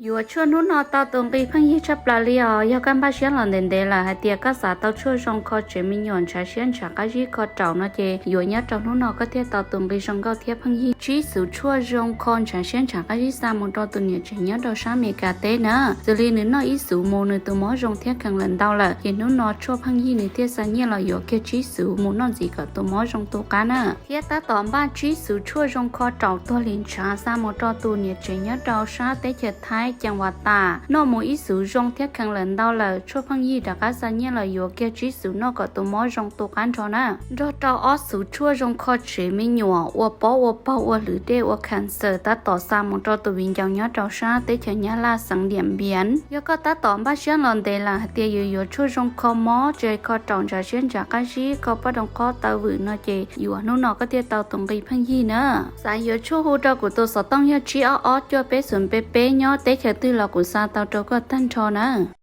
Yuav tshuaj hnub no tau tus nqi pheej yig tshaj plaws li os. Yog koj npaj siab los ntev ntev lawm hais tias koj xav tau tshuaj zoo kho tsev me nyuam ntshav siab ntshav qab zib kho raum no ces yuav nyob rau hnub no koj thiaj tau tus nqi zoo nkauj thiab pheej yig. Tsib xuv tshuaj zoo kho ntshav siab ntshav qab zib xa mus rau tus niam tsev nyob rau sab Amelikas teb na. Xws li nws noj ib xuv mus nws tus mob zoo thiab kheev lawm ntau lawm ces hnub no tshuaj pheej yig nws thiaj xa nyiaj los yuav kiag tsib xuv mus noj ntxiv kom tus mob zoo tu qab na. Thiab tab tom npaj tsib xuv tshuaj zoo kho raum tuag li ntshav xa mus rau tus niam tsev nyob rau sab teb chaws Thaib cees Vas Tas. Noj mus ib xuv zoo thiab kheev lawm ntau lawm, tshuaj pheej yig rov qab xa nyiaj los yuav kiag tsib xuv noj kom tus mob zoo tu qab nrho na. Nrog rau ob xuv tshuaj zoo kho tsev me nyuam ua pob ua paug ua hlwv dej ua cancer tab tom xa mus rau tus viv ncaus nyob rau sab teb chaws Nyab Laj xeev Diam Npias. Yog koj tab tom npaj siab los ntev lawm hais tias yuav yuav tshuaj zoo kho mob tse kho raum ntshav siab ntshav qab zib kho pob roo qhob taw vwm no ces yuav hnub no koj thiaj tau tus nqi pheej yig na. Xav yuav tshuaj hu rau kuv tus xov tooj yog tsib ob ob cuaj peb xoom peb peb nyob teb chaws twg los kuv xa tau rau koj tag nrho na.